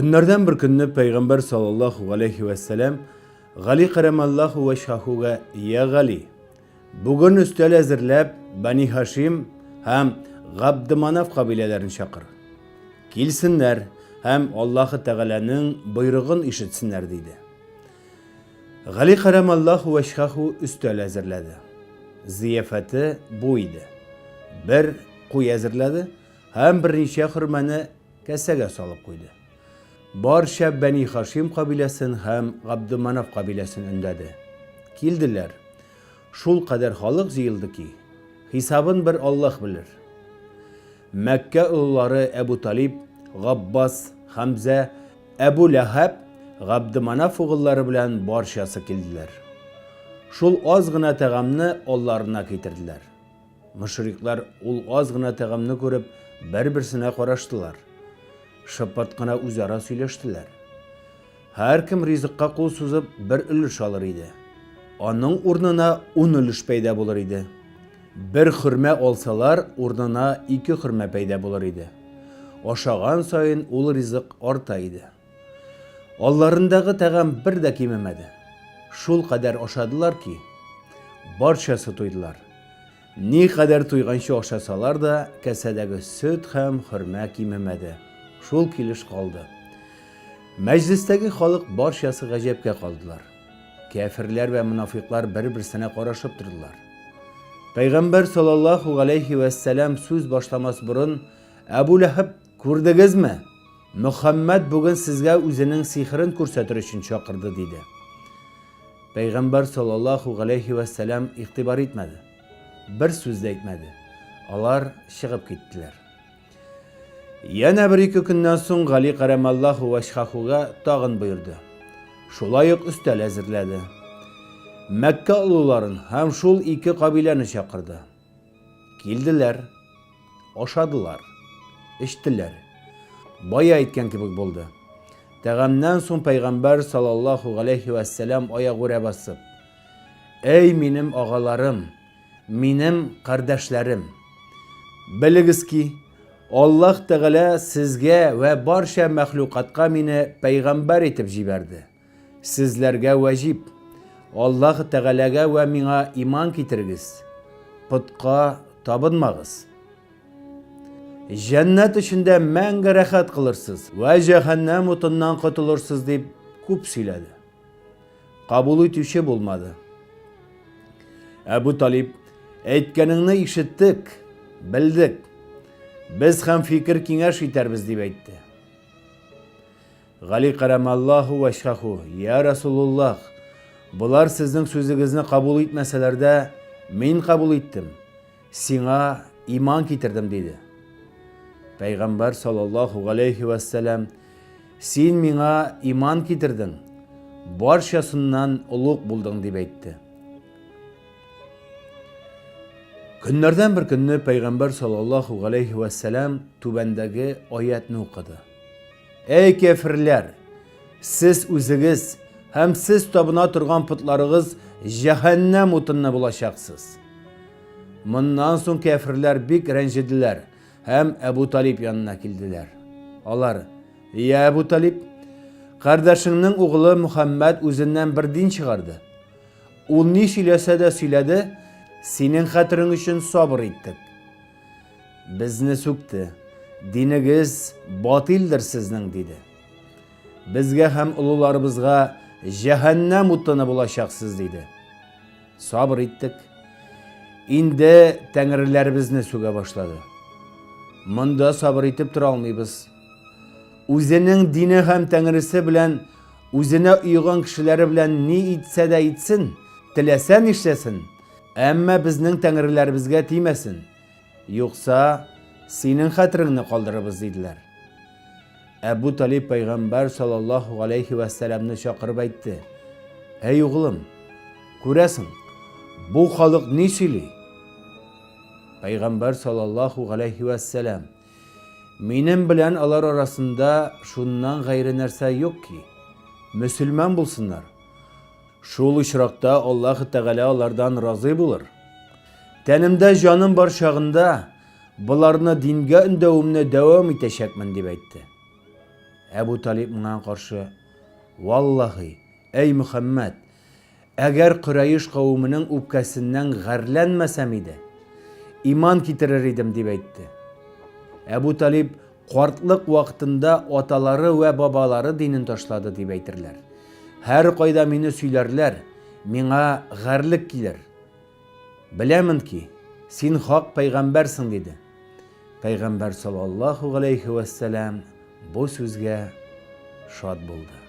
Көннәрдән бер көнне пәйгамбәр саллаллаһу галәйһи вә сәлам Гали кәрәмәллаһу вәҗһәһүгә, Я Гали, бүген өстәл әзерләп, Бәни Һашим һәм Габдеманаф кабиләләрен чакыр. Килсеннәр һәм Аллаһы Тәгаләнең боерыгын ишетсеннәр, диде. Гали кәрәмәллаһу вәҗһәһү өстәл әзерләде. Зыяфәте бу иде. Бер куй әзерләде һәм берничә хөрмәне кәсәгә салып куйды. Барча Бәни Хашим кабиләсен һәм Габдеманаф кабиләсен өндәде. Килделәр. Шул кадәр халык җыелды ки, хисабын бер Аллаһ белер. Мәккә олылары Әбу Талиб, Габбас, Хәмзә, Әбу Ләһәб, Габдеманаф угыллары белән барчасы килделәр. Шул аз гына тәгамны алларына китерделәр. Мөшриклар ул аз гына тәгамны күреп, бер-берсенә караштылар. Шыпырт кына үзара сөйләштеләр. Һәркем ризыкка кул сузып бер өлеш алыр иде. Аның урынына ун өлеш пәйда булыр иде. Бер хөрмә алсалар, урынына ике хөрмә пәйда булыр иде. Ашаган саен ул ризык арта иде. Алларындагы тәгам бер дә кимемәде. Шул кадәр ашадылар ки, барчасы туйдылар. Ни кадәр туйганчы ашасалар да, кәсәдәге сөт һәм хөрмә кимемәде. Шул килеш калды. Мәҗлестәге халык барчасы гаҗәпкә калдылар. Кәферләр вә монафиклар бер-берсенә карашып тордылар. Пәйгамбәр саллаллаһу галәйһи вәссәлам сүз башламас борын Әбу Ләһәб, күрдегезме? Мөхәммәд бүген сезгә үзенең сихерен күрсәтер өчен чакырды, диде. Пәйгамбәр саллаллаһу галәйһи вә сәлам игътибар итмәде. Бер сүз дә әйтмәде. Алар чыгып киттеләр. Янә бер-ике көннән соң Гали кәрәмәллаһу вәҗһәһүгә тагын боерды. Шулай ук өстәл әзерләде. Мәккә олыларын һәм шул ике кабиләне чакырды. Килделәр. Ашадылар. Эчтеләр. Бая әйткән кебек булды. Тәгамнән соң пәйгамбәр саллаллаһу галәйһи вәссәлам аягүрә басып, Әй минем агаларым, минем кардәшләрем! Белегез ки, Аллаһ Тәгалә сезгә вә барча мәхлукатка мине пәйгамбәр итеп җибәрде. Сезләргә вәҗиб, Аллаһ Тәгаләгә вә миңа иман китерегез, потка табынмагыз. Җәннәт эчендә мәңге рәхәт кылырсыз вә җәһәннәм утыннан котылырсыз дип күп сөйләде. Кабул итүче булмады. Әбу Талиб, әйткәнеңне ишеттек, белдек. Без һәм фикер киңәш итәрбез дип әйтте. Гали кәрәмәллаһу вәҗһәһү, Йә Расулуллаһ, болар сезнең сүзегезне кабул итмәсәләр дә, мин кабул иттем, сиңа иман китердем, диде. Пәйгамбәр саллаллаһу галәйһи вәссәлам, Син миңа иман китердең, барчасыннан олуг булдың, дип әйтте. Көннәрдән бер көнне пәйгамбәр саллаллаһу галәйһи вәссәлам түбәндәге аятны укыды. Әй кәферләр! Сез үзегез һәм сез табына торган потларыгыз җәһәннәм утынны булачаксыз. Моннан соң кәферләр бик рәнҗеделәр һәм Әбу Талиб янына килделәр. Алар: "Я Әбу Талиб, кардәшеңнең угылы Мөхәммәд үзеннән бер дин чыгарды. Ул ни сөйләсә дә сөйләде, синең хәтерең өчен сабыр иттек. Безне сүкте. Динегез батилдер сезнең, диде. Безгә һәм олыларыбызга җәһәннәм утыны булачаксыз, диде. Сабыр иттек. Инде тәңреләребезне сүгә башлады. Монда сабыр итеп тора алмыйбыз. Үзенең дине һәм тәңресе белән үзенә оеган кешеләре белән ни итсә дә итсен, теләсә нишләсен, әмма безнең тәңреләребезгә тимәсен. Юкса, синең хәтереңне калдырырбыз, диделәр. Әбу Талиб пәйгамбәр саллаллаһу галәйһи вә сәламне чакырып әйтте: Әй углым, күрәсең, бу халык ни сөйли? Пәйгамбәр саллаллаһу галәйһи вә сәлам: Минем белән алар арасында шуннан гайре нәрсә юк ки, мөселман булсыннар. Шул очракта Аллаһ Тәгалә алардан разый булыр. Тәнемдә җаным бар чагында, боларны дингә өндәвемне дәвам итәчәкмен, дип әйтте. Әбу Талиб моңа каршы, Валлаһи, әй Мөхәммәд, әгәр Корәеш кавеменең үпкәсеннән гарьләнмәсәм иде, иман китерер идем, дип әйтте. Әбу Талиб картлык вакытында аталары вә бабалары динен ташлады, дип әйтерләр. Һәркайда мине сөйләрләр, миңа гарьлек килер. Беләмен ки, син хак пәйгамбәрсең, диде. Пәйгамбәр саллаллаһу галәйһи вәссәлам бу сүзгә шат булды.